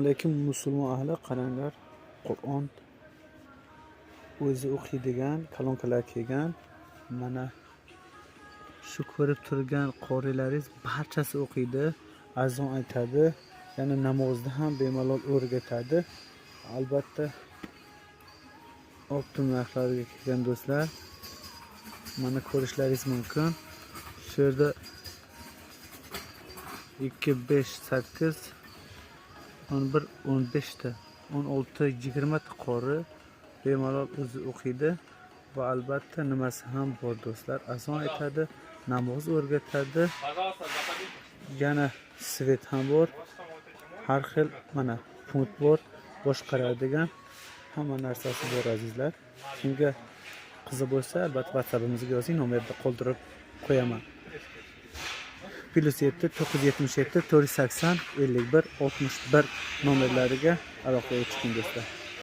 Lekin musulmon ahli, qaranglar, Qur'on o'zi o'qiydigan kolonkalar kelgan. Mana shu ko'rib turgan qorilaringiz barchasi o'qiydi, azon aytadi, yana namozni ham bemalol o'rgatadi. Albatta, оптом narxlariga kelgan do'stlar, mana ko'rishlaringiz mumkin. Shu yerda 2, 5, 8, 11, 15 ta, 16, 20 ta qori bemalol o'zi o'qiydi va albatta nimasi ham bor, do'stlar, azon aytadi, namoz o'rgatadi. Пожалуйста, заходите. Yana свет ham bor, har xil mana punkt bor, boshqaradigan hamma narsasi bor. Azizlar, kimga qiziq bo'lsa, albatta WhatsAppimizga yozing, nomerni qoldirib qo'yaman: +7 977 480 51 61 nomerlariga aloqaga chiqing, do'stlar.